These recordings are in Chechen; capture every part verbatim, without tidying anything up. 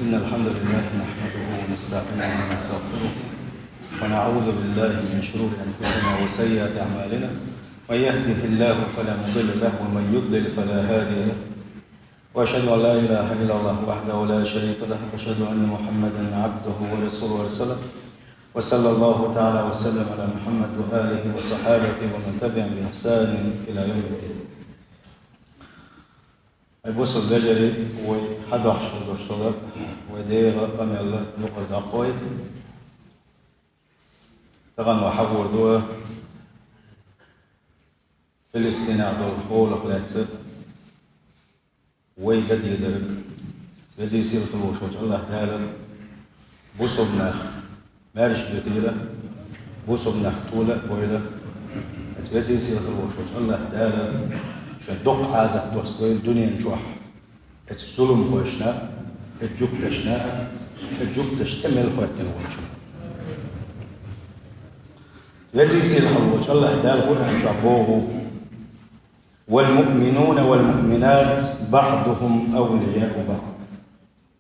إن الحمد لله نحمده ونستعينه ونستغفره، ونعوذ بالله من شرور أنفسنا وسيئات أعمالنا. من يهده الله فلا مضل له، ومن يضلل فلا هادي له. وأشهد أن لا إله إلا الله وحده لا شريك له، وأشهد أن محمدا عبده ورسوله، وسلم. وصلى الله تعالى وسلم على محمد وآله وصحابته ومن تبعهم بإحسان إلى يوم الدين. Ай бусалба вежарий, вай хьадоахаш хургдолаш дола вай дегӀа къамаьл юкъера дӀахьой. Тахан вай хьагур ду Филистинехь долча гӀолах лаьцна вай дан дезарг. Веза-сийлахь волаш волча АллахӀ Дала бусалба нах маьрша битийла, бусалба нах тӀа а бойла. Веза-сийлахь волаш волча АллахӀ Дала шоай дукха Ӏазап доссадойла дунен чохь эцу зуламхошна, эцу жугташна, эцу жугташна тӀе мел хӀоьттина волчунна. Веза-сийлахь волаш волча АллахӀ Дала Къуръан чохь боху: «والمؤمنون والمؤمنات بعضهم أولياء بعض».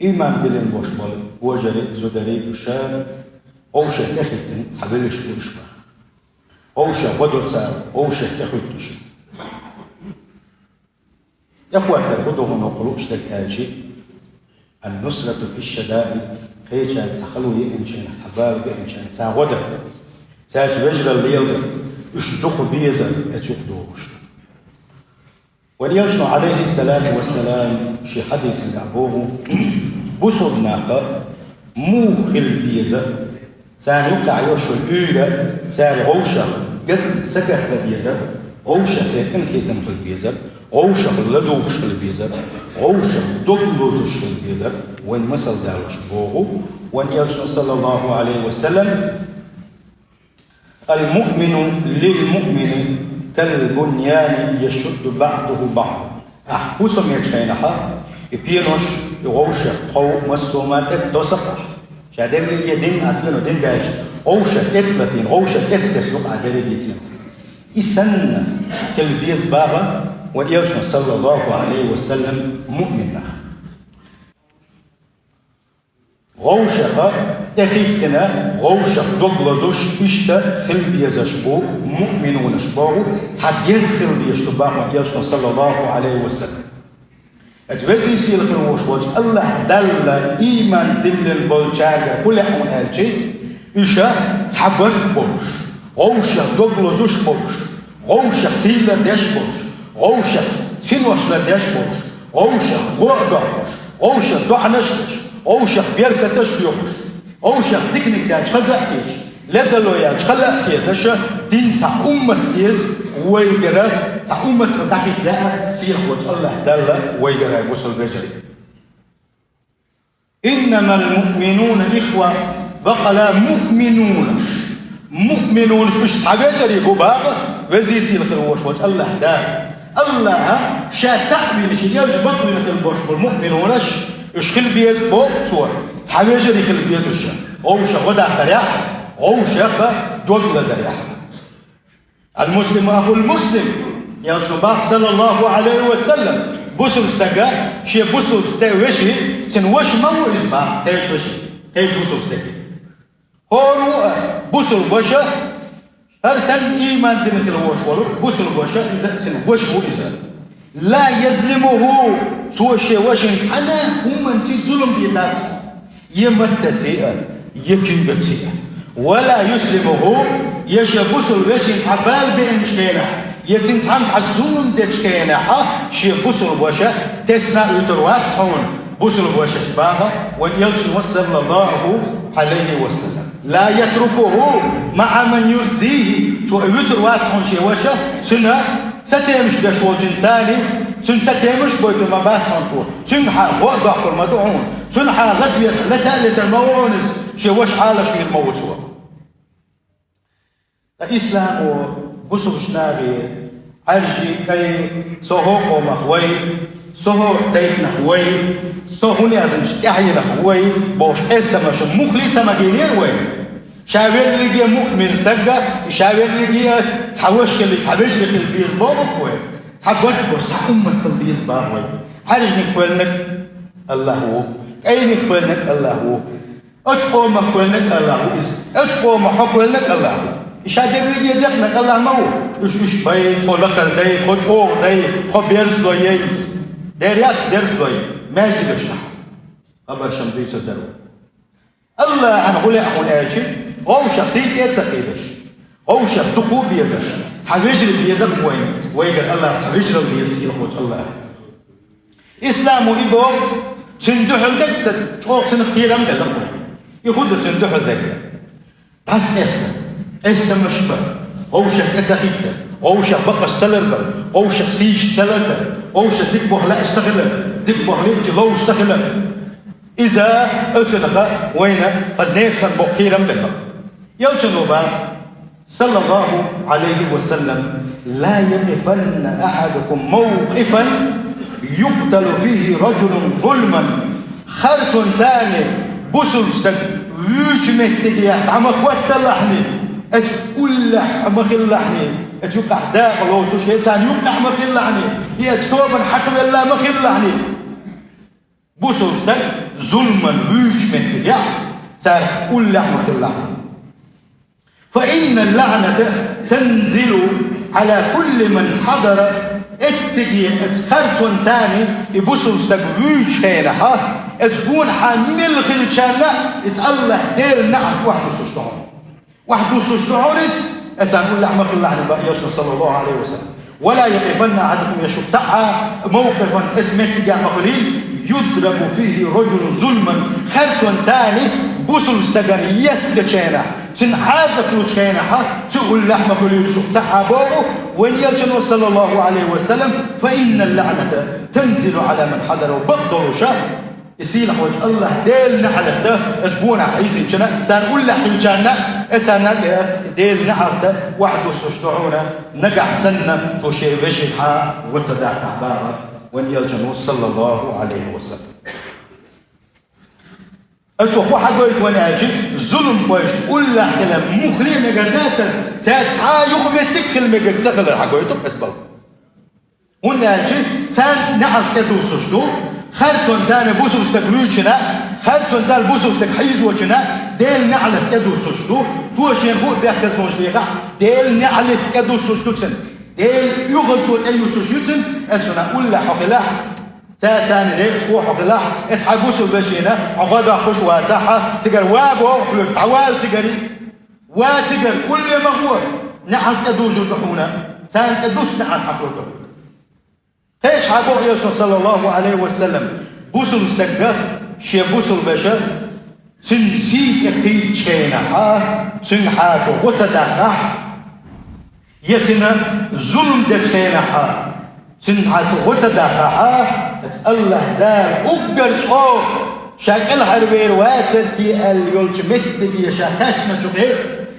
Ийман диллина болаш бола вежарий, зударий, уьш вовшех тӀехӀиттина цхьа велаш бу уьш боху. Вовшех гӀо до цара, вовшех тӀехӀуьтту уьш. ТӀехӀоттар хӀун ду хьуна хӀокху луъучу стеган аьлча, «النصرة في الشدائد», кхечаьрга цхьа хало еанчу хенахь, цхьа бала беанчу хенахь, царна гӀо дар. Цаьрца вежаралла леладар, уьш дукха безар, эцу юкъа догӀуш. Вайн Элчано, Ӏалайхиссалату вассалам, шен хьадисехь боху: бусалба нах муха хила беза, царна юккъехь йолуш йолу уьйр, цара вовшех герга сагатдан безар, вовшех церан къинхетам хила безар, вовшех ладугӀуш хила безар, вовшех дог лозуш хила безар, вайн масал далош боху вайн Элчано, саллаллаху Ӏалайхи ва саллам: «المؤمن للمؤمن كالبنيان يشد بعضه بعضا». Ахь хӀусам ечу хенахь, и пенош, и вовшех тхов массо а ма тӀетосу ахь. Ша дерриге дин, ахь цӀено дин даьлча, вовшех тӀетӀалатийна, вовшех тӀетдесна ахь дерриге цӀено. И санна хила беза боху вайн Элчано, саллаллаху Ӏалайхи ва саллам, муъмин нах. Вовшех тӀехӀиттина, вовшех дог лозуш, иштта хила безаш бу муъминунаш боху, цхьа деза хила дезаш ду боху вайн Элчано, саллаллаху Ӏалайхи ва саллам. Эцу веза-сийлахь волаш волчу АллахӀ Далла ийман диллина болчаьргара хӀун лаьа хьуна аьлча, уьш цхьа барт болуш, вовшех дог лозуш болуш, вовшех сий лардеш болуш, вовшех синош лардеш болуш, вовшех гӀо а доккхуш, вовшех доӀанаш а деш, вовшех беркаташ а доьхуш, вовшех диканиг даьлча хаза а хеташ, ледарло яьлча хала а хеташ, дин цхьа уммат деза вайгара, цхьа уммат хила дӀахӀитта лаьа сийлахь волчу АллахӀ Далла вайгара, бусалба вежарий. «إنما المؤمنون إخوة», бакъала муъминунаш. Муъминунаш уьш цхьа вежарий бу боху веза-сийлахь волаш волчу АллахӀ Дала. АллахӀа ша цхьаъ вина, шен элча бакъвина хила болуш болу муъминунаш, уьш хила беза боху цо, цхьа вежарий хила беза уьш, вовшех гӀо даккхарехь, вовшех дог лазарехь. «المسلم أخو المسلم», Элчано боху, саллаллаху Ӏалайхи ва саллам, бусалба стага шен бусалба стеган вешин, цуьнан ваша ма ву иза боху, кхечу вешин, кхечу бусалба стеган. ХӀора а бусалба ваша, хӀара санна ийман дина хила волуш волу бусалба ваша, иза цуьнан ваша ву иза. «لا يظلمه», цо шен вашина цхьана а хӀуманца зулам дийр дац. Я маттаца а, я куьйгаца а. «ولا يسلمه», я шен бусалба вешина цхьа бала беанчу хенахь, я цуьнан цхьамма цхьа зулам дечу хенахь, шен бусалба ваша тесна а вуьтур вац хьуна, бусалба вашас боху вайн Элчано, саллаллаху Ӏалайхи ва саллам. «لا يتركه مع من يؤذيه», цо и вуьтур вац хьуна шен ваша, цуьнан сатемаш деш волчуьнца, цуьнан сатемаш а гойтур ма бац хьуна цо, цуьнга хьан гӀо а доккхур ма ду хьуна, цуьнан хьан лата а летар ма ву хьуна иза, шен ваша Ӏалашвийр ма ву цо. Ткъа исламо бусалба нахе, Ӏаьржий, кӀай, со хӀокху къомах вай, со хӀокху тайпанах вай, со хӀун аьллачу тӀаьхьенах вай бохуш, къестамаш муххале а ца магийнера вай. Ша верриге муъмин стаг а, ша верриге а цхьа ваша хила, цхьа вежарий хила беза боху вай. Цхьа барт болуш, цхьа уммат хила деза боху вай. Ӏаьржниг, кхоьллинарг АллахӀ ву. КӀайниг кхоьллинарг АллахӀ ву. Оцу къомах кхоьллинарг АллахӀ ву иза. Оцу къомах хьо кхоьллинарг АллахӀ ву. И ша дерриге а декънарг АллахӀ ма ву. Уьш, уьш бай, кхо лакхара дай, кхо чӀогӀа дай, кхо берза лой яй. Дера яц берза лой, маьждигашкахь. Хабаршна дуьйцур дара. АллахӀана хӀун лаьа хьуна аьлча, вовшах сий тӀе а ца кхийдаш, вовшах дукха а безаш, цхьа вежарий беза-кх вайна, вайгара АллахӀа цхьа вежаралла беза сийлахьчу АллахӀа. Исламо и боху, цуьнан дуьхьал дерг ца, чӀогӀа цунах кхерам белла-кх вайна. И хӀун ду цуьнан дуьхьал дерг? ДӀасакъаста, къестамаш бар, вовшех тӀе ца хӀитта, вовшех бакъ ца ларбар, вовшех сийсаз ца лардар, вовшех дика боху лаьаш ца хилар, дика боху лиъча ловзуш ца хилар. Иза оцунах вайна хаза нехан санна боккха кхерам белла. Элчано боху, саллаллаху Ӏалайхи ва саллам: «لا يقفن أحدكم موقفا يقتل فيه رجل ظلما». Харцонца бусулба стаг вуьйчу меттигехь дӀа ма хӀотталахьний, оцу уллехь ма хилалахьний, оцу юкъахь дакъа лоцуш, я царна юккъехь ма хилалахьний, я оцу тобанна хьакхавелла ма хилалахьний. Бусулба стаг зуламан вуьйчу меттигехь, царах уллехь ма хилалахь. «فإن اللعنة تنزل على كل من حضر». Эцциге оцу харцонца и бусулба стаг вуьйчу хенахь, оцу гонахьа мел хиллачарна, иза АллахӀ Делан неӀалт охьадуссуш ду хьуна. Охьадуссуш ду хьуна иза, оцарна уллехь ма хилалахьний, боху Элчано, саллаллаху Ӏалайхи ва саллам. «ولا يقفن أحدكم», я шух цхьа а, «موقفا», оцу меттигехь ма хилийла, «يضرب فيه رجل ظلما», харцонца бусулба стагана еттачу хенахь, цуьнан Ӏазап лучу хенахь, цу уллехь ма хилийла шух цхьа а, боху вайн Элчано, саллаллаху Ӏалайхи ва саллам, «فإن اللعنة تنزل على من حضر», бакъдолуш, и сийлахьчу АллахӀ Делан неӀалт оцу гонахь хьийзинчарна, царна уллехь хиллачарна, оцарна тӀе Делан неӀалт охьадуссуш ду хьуна, нагахь санна цо шен вешина хьа ва ца даккхахь, боху вайн Элчано, саллаллаху Ӏалайхи ва саллам. Оцо хӀун хьагойту вайна аьлча, зуламхойша уллехь хила муха ле мегар дацара, цаьрца цхьа а юха меттиг хила мегар ца хилар хьагойту оцу балха. ХӀунда аьлча царна неӀалт тӀедуссуш ду, харцонца бусулба стаг вуьйчунна, харцонца бусулба стаг хьийзочунна Делан неӀалт тӀедуссуш ду. Цо шена хӀун а бехказлонаш дехахь, Делан неӀалт тӀедуссуш ду цунна. Делан оьгӀазло тӀеюьсуш ю цунна, оцунна уллехь хьо хилахь, цаьрца некъаш ву хьо хилахь, оцу хьайн бусулба вешина хьо гӀо доккхуш вацахь, цигара ва боху хьоьга, дӀавала цигара. Ва цигара, улле ма гӀо, неӀалт тӀедужур ду хьуна, царна тӀедуссу неӀалт хьакхур ду хьуна. Кхечахьа боху Элчано, саллаллаху Ӏалайхи ва саллам, бусулба стага шен бусулба вешан, цуьнан сий тӀе кхийдачу хенахь, цуьнга хьа цо гӀо ца даккхахь, я цуьнан зулам дечу хенахь, цуьнан хьа цо гӀо ца даккхахь, аса АллахӀ Дала уггар чӀогӀа ша кӀелхьарвер вацара те аьлла йолчу меттиге ша кхаьчначу хе-,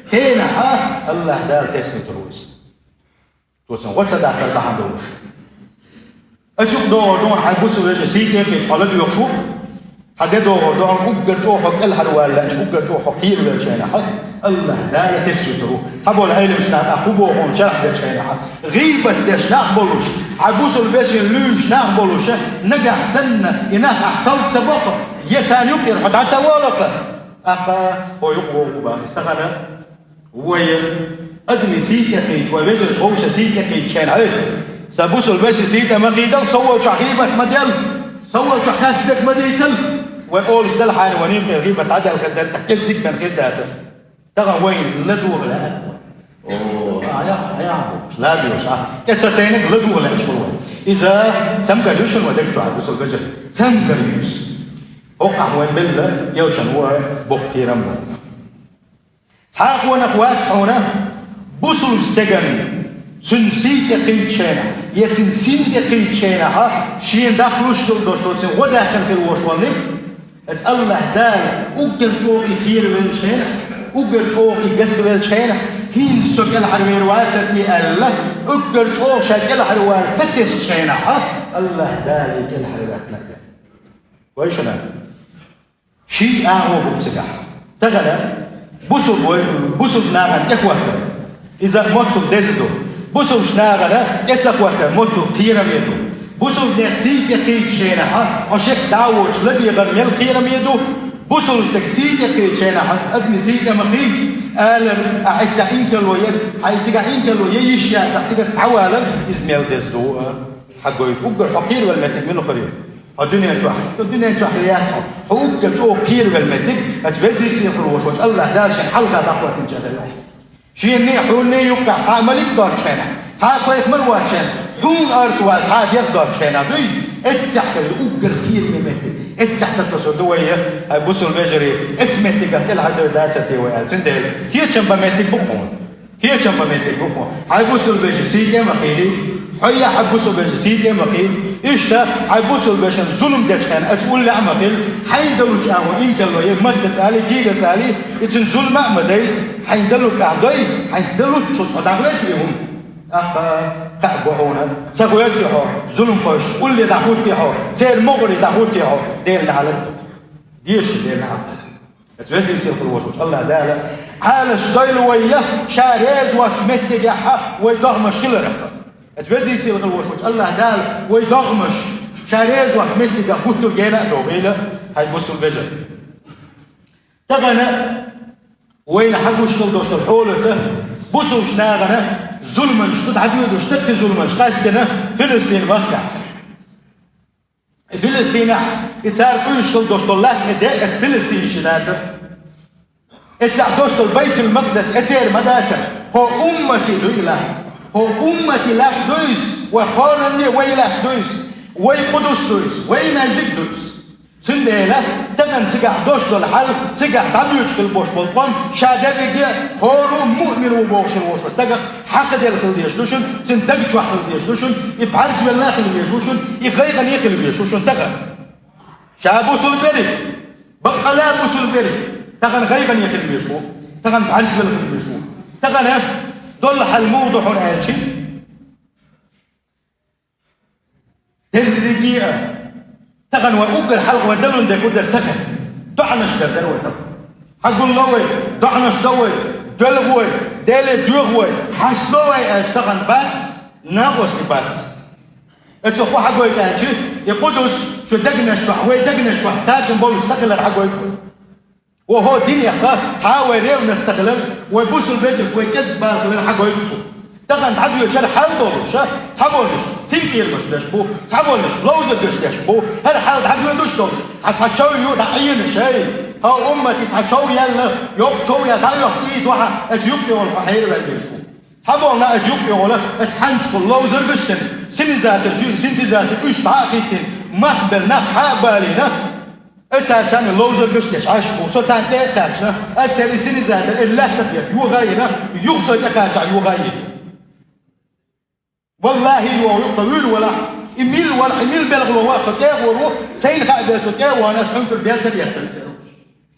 хенахь, АллахӀ Дала тесна тур ву иза. Цо цуьнан гӀо ца даккхар бахьана долуш. Ацу юкъа догӀур ду хьуна хьайн бусулба вешан сий тӀе кхийдича хьо ладоьгӀуш ву-кх. Цхьа де догӀур ду хьуна уггар чӀогӀа хьо кӀелхьарвала лаьа, уггар чӀогӀа хьо кхеравеллачу хенахь, АллахӀ Дала тесна тур ву. Цхьаболу Ӏеламнаха нах хӀун боху хьуна шархь дечу хенахь, гӀийбат деш нах болуш, хьан бусулба вешина луьйш нах болуш, нагахь санна и нах ахь салба ца боккху, я царна юкъера хьо дӀа ца волу-кх, тӀаккха хьо юкъа вогӀу бан. Стахана вай адамийн сий тӀе кхийдича, вай вежарша вовшийн сий тӀе кхийдича хенахь, сан бусулба вешин сий тӀе ма кхийдал, со волчохь гӀийбат ма дел, со волчохь харцдерг ма дийцал. Вай олуш делахьара, вайн юкъера гӀийбат дӀадаьлла хир дара, тӀаккха кӀеззиг бен хир дацара. Тахана вайна ладогӀа лаьа. О, а, я, а, я, ладогӀа, а. ТӀе ца тайнарг ладогӀа лаьаш ву вай. Иза цамгар ю шуна вай дерг чохь, бусулба вежарий. Цамгар ю иза. ХӀокхахь вайн белла, Элчано вай боккха кхерам бу. Цхьа а къонах вац хьуна, бусулба стеган, цуьнан сий тӀе кхийдачу хенахь, я цуьнан син тӀе кхийдачу хенахь, шена даккхалуш хила долуш, цуьнан гӀо даьккхина хир волуш волу, аса АллахӀ Дала уггар чӀогӀа и кхеравеллачу хенахь, уггар чӀогӀа и гатвеллачу хенахь, хӀинца со кӀелхьарвер вацара те аьлла, уггар чӀогӀа ша кӀелхьарвала сатесначу хенахь, АллахӀ Дала и кӀелхьарваьккхинарг. Вай шуна. Ший агӀо бу цигахь. Тахана бусулба вай, бусулба нахана тӀехӀоттар, иза моццул деза ду. Бусулба нахана тӀе ца хӀоттар моццул кхераме ду. Бусулба некъ сий тӀе кхийча хенахь, хьо шек дӀа а воцуш, ладегӀар мел кхераме ду, бусулба стаг сий тӀе кхийча хенахь, адамийн сий тӀе ма кхий, алар, ахь эццахь инкарло яр, хьайн цигахь инкарло ян йиш яцахь, цигара дӀавалар, иза мел деза ду, а, хьан гойту. Уггар хьо кхеравелла меттиг мила хуьлу? Хьо дуьнен чохь, хьо дуьнен чохь яц хьо, хьо уггар чӀогӀа кхеравелла меттиг, аса веза сийлахь волчу АллахӀ Дала шен хьалха дӀакхоьттинчу хенахь. Шена а, хьуна а юккъехь цхьа малик доцучу хенахь, цхьа пайхамар воцучу хенахь, хьуна орцахь ван цхьа дегӀ доцучу хенахь дуй, эццехь хила уггар кхераме меттиг, эццехь сатосур ду вай, хьай бусулба вежарий, эцу меттигах кӀелхьардевр дац те вай аьлла. Цундела кхечам бан меттиг бу хьуна. Кхечам бан меттиг бу хьуна. Хьай бусулба вежарий, сий тӀе а ма кхийрий, хьо а хьан бусулба вежарий, сий тӀе а ма кхийрий. Иштта хьайн бусулба вешан зулам дечу хенахь, аса уллехь а ма хила, хьайна далучу агӀор инкарло яй, маттаца алий, кийгаца алий, и цуьнан зулам а ма дай, хьайна далург ахь дой, хьайна далуччул цкъа дӀахӀоьтту и хӀума. ТӀаккха кхаъ го хьуна, ца гӀоьрту хьо, зуламхойшна улле дӀахӀутту хьо, церан могӀаре дӀахӀутту хьо, Делан неӀалт ду. Деза Делан неӀалт ду. Аса веза сийлахь волчу АллахӀ Дала Ӏалаш дойла вай, Ша реза воцчу меттигехь вай догӀмаш хиларх. Аса веза сийлахь волчу АллахӀ Дала вай догӀмаш Ша реза воцчу меттигехь гуттар а гена а дохийла, хьай бусулба вежарий. Тахана вайна хьан гуш хила долуш долу хьолаца, бусулба нахана зуламаш ду дӀадоьдуш, даккхий зуламаш къаьстина Филистин-махкахь. И Филистинехь, и цара къуьйсуш хила долуш долу латта де, эца Филистин ши дацара. Эццахь долуш долу Байтул-Макъдас, эцера ма дацара. ХӀо умматан ду и латта. ХӀо умматан латта ду иза, вай хӀоранна а вай латта ду иза, вай Къудус ду иза, вай маьждиг ду иза. Цундела тахана цигахь долуш долу хьал, цигахь дӀабоьдуш хила болуш болу къам, ша дерриге а хӀора а муъмин ву бохуш хила волуш волу стагах хьакхаделла хила дезаш ду шуна, цуьнан даг чохь хила дезаш ду шуна, и бӀаьрзавелла а хила везаш ву шуна, и гӀайгӀане а хила везаш ву шуна тахана. Ша бусулба верг, баккъалла а бусулба верг, тахана гӀайгӀане хила везаш ву, тахана бӀаьрзавелла хила везаш ву. Тахана долу хьал муха ду хьуна аьлча, дерриге а, тахана вай уггар хьалха вай далун дерг хӀун дара тахана? ДоӀанаш дар дара вай тахана. Хьан гулло вай, доӀанаш до вай, доьлху вай, Деле доьху вай, хьаста вай аьлча тахана бац, накъостий бац. Эцо хӀун хьан гойту аьлча, и Къудус шун дегнаш чохь, вай дегнаш чохь тачам болуш ца хилар хьан гойту. Ва хӀо динеха цхьа а вай ревность ца хилар, вай бусулба вежарх вай кӀезиг бала хилар хьан гойту цо. Тахана дӀадоьдуш хӀара хьал долуш, цхьаболнаш синкъерамаш беш бу, цхьаболнаш ловзаргаш деш бу, хӀара хьал дӀадоьдуш долуш, хьан цхьа чов ю дӀа Ӏенаш, эй, хьо уммати цхьа чов яьлла, йоккха чов яьлла дӀа а йохка цӀий дохьа, эца юккъе волу хьо хьераваьлла дезаш ву. Цхьаболу нах эца юккъе волу, эца хьанчкъа ловзар беш дерг, синизатор, жи-, синтезатор уьш дӀа а хӀиттина, мах бер нах хьа а балийна, эца царна ловзар беш деш Ӏаш бу. Со царна тӀе а кхаьчна, аса хӀара и синизатор, и лаьттах беш, йогӀа а йина, юха со тӀе кхачахь йогӀа а йина. Валлахи, йогӀу юккъе вуьйр валахь, и мила валахь, и мила белхало вахь, со тӀе а гӀур ву, сайна хаа бер со тӀе а вахана, аса хьуьнкара бертар еттар церан уьш.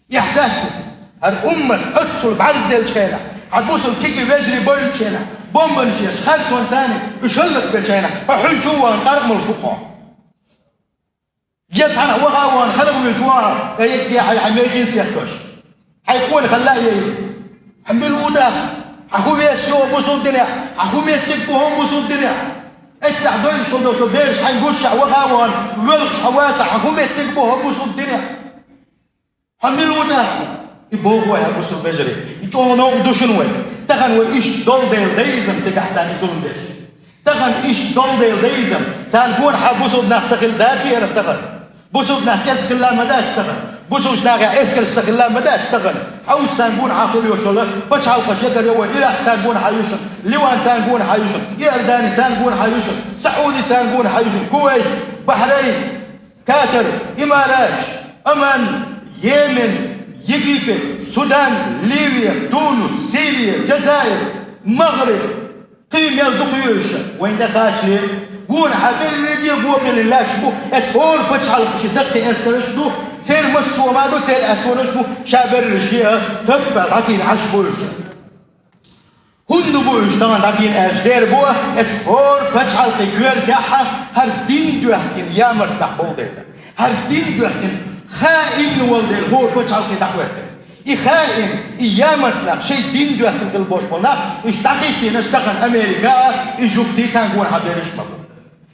Эхь дац иза. ХӀара уммат оццул бӀаьрзделчу хенахь, хьан бусул кики вежарий бойучу хенахь, бомбанаш еш, харцонца царна уьш хӀаллакбечу хенахь, хьо хьуьнчу а вахана, къаркъа молуш ву хьо. Я цхьанхьа ваха а вахана, хала а вуьйлуш вахана, я, я, хьайн, хьайн межин сехкаш. Хьайн къона хала а яй. Хьан мила ву тӀаккха? Хьан хӀун вес ю хӀокху бусул динехь? Хьан хӀун меттиг бу хӀокху бусул динехь? Эццахь дойуш хила долу бераш хьайн гушшехь ваха а вахана, воьлхуш хьан вацахь, хьан хӀун меттиг бу хӀокху бусул динехь? Хьан мила ву тӀаккха? И боху вай, хьан бусул вежарий. И чӀогӀа новкъа ду шуна вай. Тахана вай иштта долу дела дай иза-м цигахь царна и зулам деш. Тахана иштта долу дела дай иза-м. Царна гонахьа бусул нах ца хилла дац хӀара тахана. Бусул нах кӀезиг хилла ма дац тахана. Бусулчу нахехь эскарш ца хилла ма дац тахана. Хьовса царна гонахьа хуьлуш йолу пачхьалкхаш ягар йо вай, Иракъ царна гонахьа ю шуна, Ливан царна гонахьа ю шуна, Иордани царна гонахьа ю шуна, Сауди царна гонахьа ю шуна, Кувайт, Бахрейн, Катар, Имараташ, Оман, Йемен, Египет, Судан, Ливия, Тунус, Сирия, Джазаир, МагӀриб, кхин мел дукха ю уьш, вайна тӀекхачале, гонахьа берриге а го хилла лаьтташ бу, эцу хӀора пачхьалкхашна даккхий эскарш а ду, церан массо а ма ду, церан аьттонаш а бу, ша берриш а, таппа дӀатийна Ӏаш бу уьш. ХӀунда бу уьш тахана дӀатийна аьлча, дера бу, эцу хӀора пачхьалкхийн коьртехь хӀара дин доьхкина ямарт нах болу дела. ХӀара дин доьхкина хаинна волу дела, хӀора пачхьалкхе дӀахӀоьттина. И хаин, и ямарт нах, шайн дин доьхкина хила болуш болу нах, уьш дӀахӀиттийнарш тахана Америка а, и жуьгтий царна гонахьа берриш а ма бу.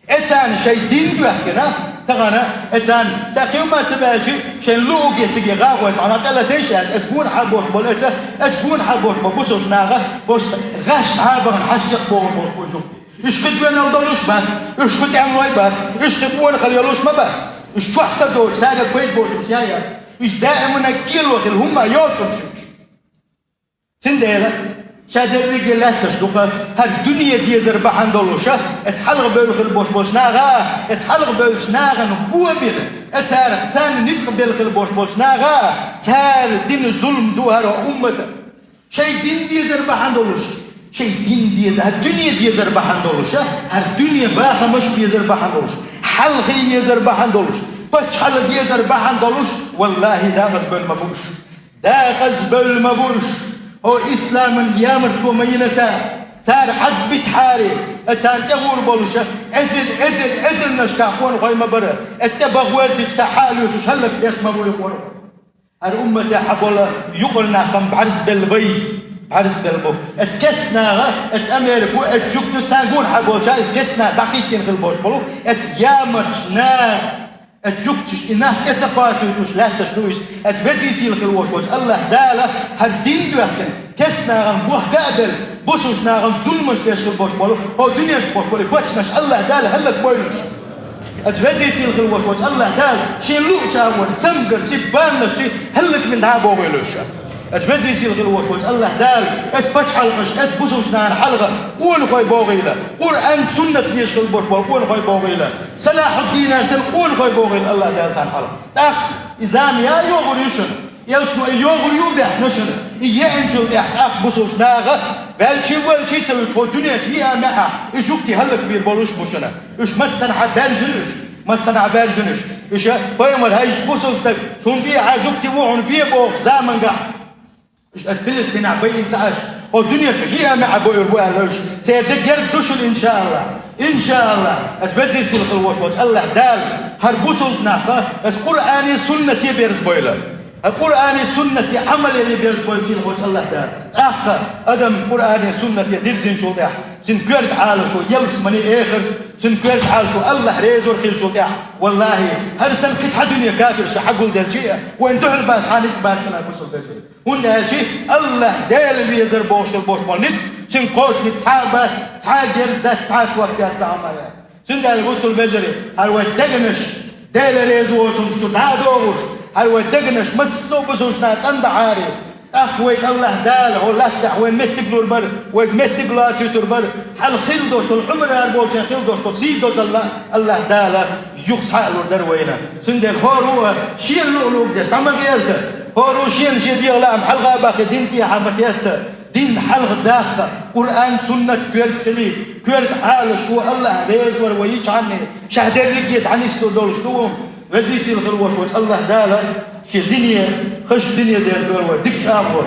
Эцарна шайн дин доьхкина, тахана эцарна цхьа кхин хӀума ца баьлча, шайн луъуг я цига гӀагӀой, тхьана тӀалатайша аьлча, эца гонахьа болуш болу эца, эца гонахьа болуш болу бусалба наха, бос гӀаш хьабахана хьаьшчакх бохур болуш бу жугтий. Уьш кхин доьналла долуш бац, уьш кхин тӀемалой бац, уьш кхин къонахалла йолуш ма бац. Уьш чохь са доцуш, цаьрга пайда боцуш я яц. Уьш даиманна кӀело хила хӀумма йоцурш уьш. Цундела ша дерриге лаьтташ ду-кха, хӀара дуьне дезар бахьана долуша, эца хьалха бевлла хила бош болчу наха, эца хьалха бевллачу нахана бо бира, эцарах царна ницкъ белла хила бош болчу наха, цара дина зулам ду хӀара уммата. Шайн дин дезар бахьана долуш, шайн дин дезар, хӀара дуьне дезар бахьана долуша, хӀара дуьне бахамаш безар бахьана долуш, хьалхе езар бахьана долуш, пачхьалла дезар бахьана долуш, валлахӀи, дакъазбевлла ма бу уьш. Дакъазбевлла ма бу уьш, хӀо исламан ямартло ма йина цара. Цара Ӏадбитахьара, царна тӀегӀур болуша, эзар, эзар, эзарнашкахь къонахой ма бара, эцу тӀе баха вертича, цхьа хьала оьцуш, хӀаллакдеш ма бу и къонахой. ХӀара умматехь болу юкъара нах-м бӀаьрзбелла бай, бӀаьрзбелла бу. Эца кестнаха, эца Америко, эца жугту сан гонахьа болча, иза кестнаха дӀакхийттина хила бош болу, эца ямарчу наха. Эца жугташ и нах тӀе ца кхоьттуьйтуш лаьтташ ду иза. Эца везий сийлахь хила вош волчу АллахӀ Дала хӀара дин доьхкина, кестнахана бохка а белла, бусулбачу нахана зуламаш деш хила бош болу, хӀо дуьненаш бош болу и паччахьаш АллахӀ Дала хӀаллакбойла уьш. Эца везий сийлахь хила вош волчу АллахӀ Дала шен луъучу агӀор цамгарш, ши баннаш, ши хӀаллакбина дӀа а бохийла уьш. Эца везий сийлахь хила вош волчу АллахӀ Дала эца пачхьалкхаш, эца бусулбачу нахана хьалха къонахой бохийла, Къуръан, суннат дезаш хила бош болу къонахой бохийла, Салахьуддинан санна къонахой бохийла АллахӀ Дала царна хьалха. ТӀаккха и зама яа йогӀур ю шуна, элчано и йогӀур ю баьхна шуна, и еанчул тӀаьхьа тӀаккха бусулбачу наха, ваьлчий, ваьлчий ца вуьту хӀо дуьненчу йиа маьӀа, и жугтий хӀаллакбийр болуш бу шуна. Уьш массанхьа баьржина уьш, массанхьа баьржина уьш. Уьш пайхамар, хӀай бусулба стаг, цунна тӀехьа жугтий ву хьуна ве бохуш замангахь. Уьш аса Пилистинехь байина ца Ӏаш, хӀо дуьненчу йиа маьӀа бойур бу аьлла уьш. Церан де герга ду шуна, иншааллахӀ. ИншааллахӀ, аса везий сийлахь хила вош волчу АллахӀ Дала хӀара бусулба нах а аса Къуръане, суннате берзабойла. ХӀара Къуръане, суннате Ӏамал яре берзабойла сийлахь волчу АллахӀ Дала. ТӀаккха адам Къуръане, суннате дирзинчул тӀаьхьа, цуьнан коьрта Ӏалашо ялсамани, эхарт, цуьнан коьрта Ӏалашо АллахӀ резавар хиллачул тӀаьхьа, валлахӀи, хӀара санна кхин цхьа дуьне кафирша хьагулделча а, вайн дуьхьал бан цхьа ницкъ бац шуна, бусулба вежарий. ХӀунда аьлча АллахӀ Дела везар бохуш хила бош болу ницкъ, цуьнга кхочуш ницкъ цхьа а бац, цхьа а герз дац, цхьа а кот яц, цхьа а хӀума яц. Цундела, бусулба вежарий, хӀара вайн дегнаш, Дела реза воцурш шу дӀа а догӀуш, хӀара вайн дегнаш массо а бусулбачу наха цӀандахьара, тӀаккха вайга АллахӀ Дала хӀо лаьттахь вайн меттиг лур бара, вайга меттиг лоцуьйтур бара, хьала хила дош долу Ӏумар ара болчийн хила дош долу сий, дозалла АллахӀ Дала юха схьа а лур дара вайна. Цундела хӀора а шена луъу-луъург деш дӀа ма гӀерта, хӀора а шена шен дегӀан лаам хьалха а баккхий, дин тӀехьа ма тетта. Дин хьалха даккха, Къуръан, суннат коьрта хилий, коьрта Ӏалашо, АллахӀ резавар вай йичхьана, ша дерриге дӀанислур долуш ду ву. Везий сийлахь хила вош волчу АллахӀ Дала шен дине, хазачу дине дерзадойла вай дикачу агӀор.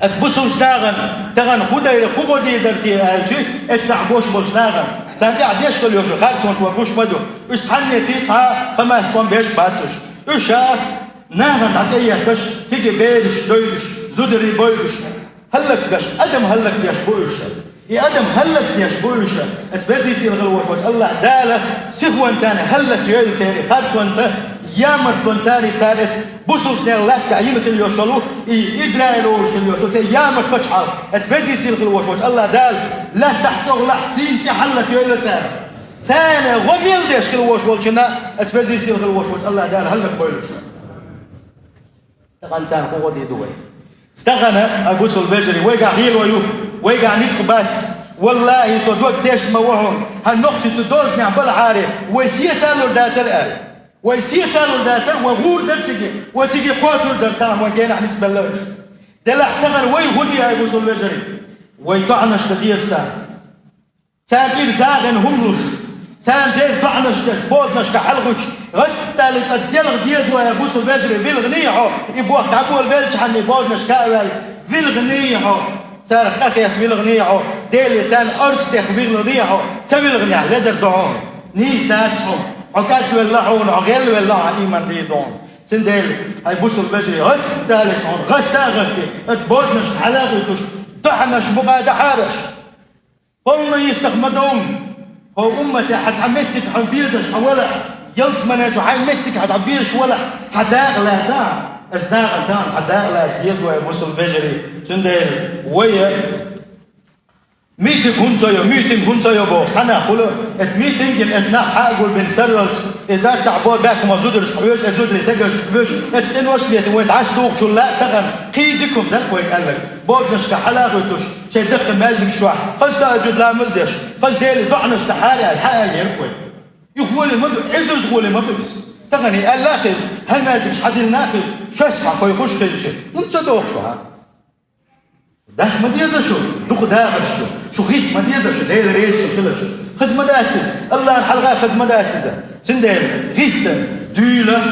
Аса бусулбачу нахана тахана хӀун дайра, хӀун гӀо дийр дара те аьлча, эццахь бош болчу нахана, царна тӀехь деш хила йолуш харцонаш вай гуш ма ду. Уьш цхьаннеца цхьа а Хамас тӀом беш бац уьш. Уьш а нахана дӀа тӀеетташ, кегий бераш дойуш, зударий бойуш, хӀаллакдеш, адам хӀаллакдеш бу уьш. И адам хӀаллакдеш бу уьш. Аса везий сийлахь хила вош волчу АллахӀ Дала сихонца царна хӀаллакйойла церан харцонца, ямартлонца царна, цара эца бусулбачу нехан лаьттахь йина хила йолуш йолу, и Израиль олуш хила йолуш йолу церан ямарт пачхьалкх. Аса везий сийлахь хила вош волчу АллахӀ Дала лаьттахь тӀехула сийна цӀе хӀаллакйойла цара. Царна гӀо мел деш хила вош волчунна, аса везий сийлахь хила вош волчу АллахӀ Дала хӀаллакбойла уьш. Тахана царна хӀун гӀо дийр ду вай? Тахана, ай бусулба вежарий, вайгахь гӀело ю, вайгахь ницкъ бац. ВаллахӀи, со дог деш ма ву хьуна, хӀара нохчий цу дозанехь балахьара, вай сеца а лур дацара аьлла. Вай сеца а лур дацара, вай гӀур дара цига, вай цига кхочур дара, тахана вайн генахь нисбелла уьш. Делахь тахана вай хӀун де, ай бусулба вежарий? Вай доӀанаш дан деза царна. Царна тӀера сагӀина хӀума луш, царна тӀера доӀанаш деш, боданашка хьалагӀуьттуш, гӀатталла цкъа делха деза вай, бусулба вежарий, вилгӀаний хьо, и бохка дӀаболабелчхьана и боданашка а ваьлла, вилгӀаний хьо. Царах къахетта вилгӀаний хьо, Деле царна орца деха вилгӀаний хьо, ца вилгӀинехь ледар ду хьуна. Нийса дац хьуна, хьо кӀадвелла хьуна, хьо гӀелвелла хьуна, иман дийр ду хьуна. Цундела, хӀай бусулба вежарий, гӀатталла хьуна, гӀатта а гӀатта, оцу боданашка хьалагӀуьттуш, доӀанаш букъа дахьара аша. Полна йистах ма довна. Хьо уммате хьа цхьа меттиг хьо безаш хьо вала, ялсмане чу хьай меттиг хьа цхьа безаш вала, цхьа дакъа лаца, ас дакъа тан цхьа дакъа лаца деза вай бусул вежарий, цундела вай митинг хӀунца йо, митинг хӀунца йо боху, цхьа нах хуьлу, эт митингин эс нах хьа а гулбина сарралц, и даттахь бо баьхкама зударш хьоьжу, э зударий тегарш хьоьжу, эц къинош летта вай дӀасадухучул лаьа тахана, кхий дикум дара вай аьлларг. Боданашка хьала а хӀуьттуш, шайн даккха маьждиг чохь, хаза тахьажуд ламаз деш, хаза Деле доӀанаш дахьара аьлла, хьа аьлла ерг вай. И гӀоле ма ду, Ӏизаз гӀоле ма ду иза. Тахана и аьлла а хилча, хьан маьждигаш хьадиллина а хилча, шоаш схьа кхойкхуш хилча, хӀунда ца доху шу хьан? Даха ма деза шу, дукха дахарш шу, шу гӀитта ма деза шу, Дела реза шу хиларш. Хаза ма дац иза, Аллахьан хьалха хаза ма дац иза. Цундела гӀитта дуьйла,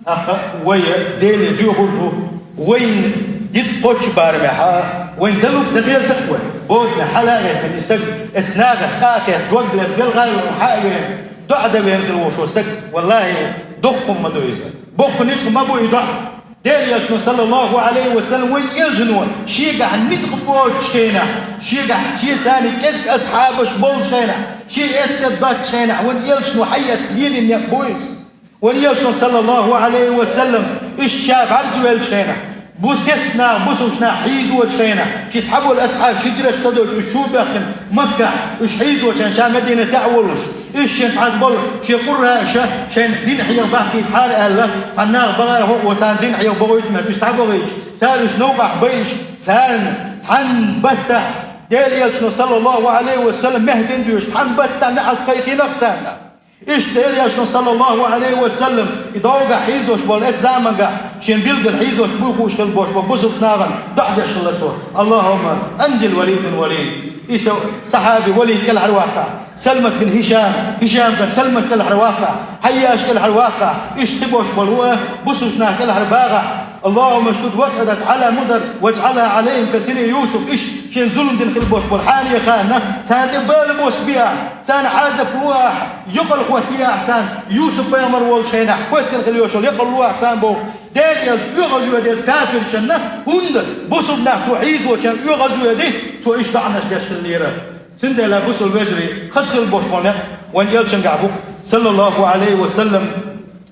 тӀаккха вай Деле доьхур ду, вайн дицкъ кхоччу барамехьа, вайн далук дагӀерта вай. Бодане хьала а гӀеттина и стаг, эс нахах къа а кхетта, дог а лерза, белхаллина хьа а вена, доӀа дан вена хила волуш волу стаг, валлахӀи, доккха хӀума ма ду иза. Боккха ницкъ ма бу и доӀа. Делан Элчано, саллаллаху Ӏалайхи ва саллам, вайн Элчано шегахь ницкъ боцучу хенахь, шегахь шен царна кӀезиг асхьабаш болчу хенахь, шен эскар доцучу хенахь, вайн Элчано хьаэцна лелийна некъ бу иза. Вайн Элчано, саллаллаху Ӏалайхи ва саллам, иштта ша бӀаьрзе веллачу хенахь, бус кестнах, бусулбанаш хьийзочу хенахь, ши цхьаболу асхьабаш хиджрат ца доцуш, уьш чу а баьхкина Маккахь, уьш хьийзочу хенахь, ша Мадинате а волуш, уьш шен цхьаьна болу шен къурра аша шайн дин хьеха бахкийтахьара аьлла, цхьана наха бахара хӀокхо царна дин хьеха бохуьйту метташ дӀабахийтуш, цара уьш новкъахь байъаш, царна цхьана баттахь Делан Элчано, саллаллаху Ӏалайхи ва саллам, мехь дина доьшуш, цхьана баттахь неӀалт кхайкхийнах царна. Иштта Делан Элчано, саллаллаху Ӏалайхи ва саллам, и довгахь хьийзош болу эцу замангахь, шен билггал хьийзош буй хууш хила бош болу бусулбанаш нахана доӀа деш хилла цо: «Аллахумма анжил Валид бин Валид». И со сахьаби Валид кӀелхьарваккха, Салмат бин Хишам, Хишам бин Салмат кӀелхьарваккха, Хьайяш кӀелхьарваккха, иштта кхин бош болу а бусулбанаш кӀелхьарбагӀахь. «Аллахумма шдуд ватӀанак Ӏала Мудар, ваджӀалхьа Ӏалайхим ка сини Юсуф», иштта шен зулам дина хила бош болу хьенехан, царна тӀе бала бос беахь, царна Ӏазап луахь, йокъал хӀоттаехь царна, Юсуп-пайхамар волчу хенахь хӀоьттина хила йолуш йолу йокъал луахь царна боху. Делан Элча оьгӀазвоьду иза кафирчунна, хӀунда бусулбанаш цо хьийзочарна оьгӀазвоьду, цо иштта доӀанаш деш хиллера. Цундела бусулба вежарий, хаза хила бош болу некъ вайн Элчангахь бу-кх, саллаллаху Ӏалайхи ва саллам,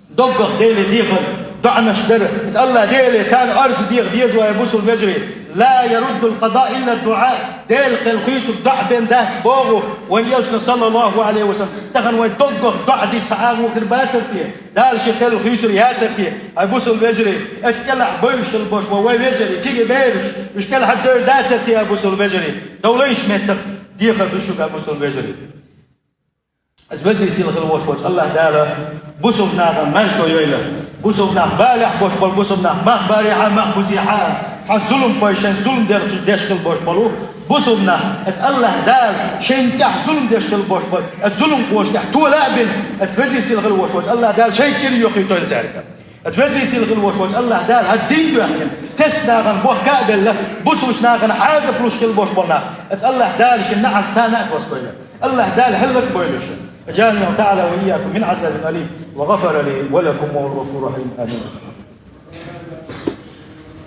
доггах Деле дехар, доӀанаш дар, иза Аллахь Деле царна орца деха деза вай бусулба вежарий. «Ла яруддул къада илла дуӀа», Делан кхел хуьйцург доӀа бен дац боху вайн Элчано, саллаллаху Ӏалайхи ва саллам. Тахана вай доггах доӀа дича цхьа агӀо хир бацара те? Дала шен кхел хуьйцур яцара те, ай бусулба вежарий? Эцу кӀелахь бевзаш хила бош бу вай вежарий, кегий бераш, уьш кӀелхьардевр дацара те, ай бусулба вежарий? Довлайша меттах дехар ду шуьга, ай бусулба вежарий. Ас везий сийлахь хила вош волчу Аллахь Дала бусулба нахана маршо йойла. Бусулба нах балехь бош болу бусулба нах мах барехьа, мах бузехьа, тхан зуламхой шайн зулам деш хила бош болу бусулба нах, ас Аллахь Дала шайна тӀехь зулам деш хила бош болу, ас зуламхоша тӀехь тола а бина, ас везий сийлахь хила вош волчу Аллахь Дала шайн чӀир йохуьйтойла цаьрга. Ас везий сийлахь хила вош волчу Аллахь Дала хӀара дин доьхкина, кхечу нахана бохка а белла, бусулбанаш нахана Ӏазап луш хила бош болу нах, ас Аллахь Дала шен наӀарца царна а кхоссадойла. Аллахь Дала хӀаллак а бойла шу. أجارني الله تعالى وإياكم من عذاب أليم وغفر لي ولكم وهو الغفور الرحيم. آمين.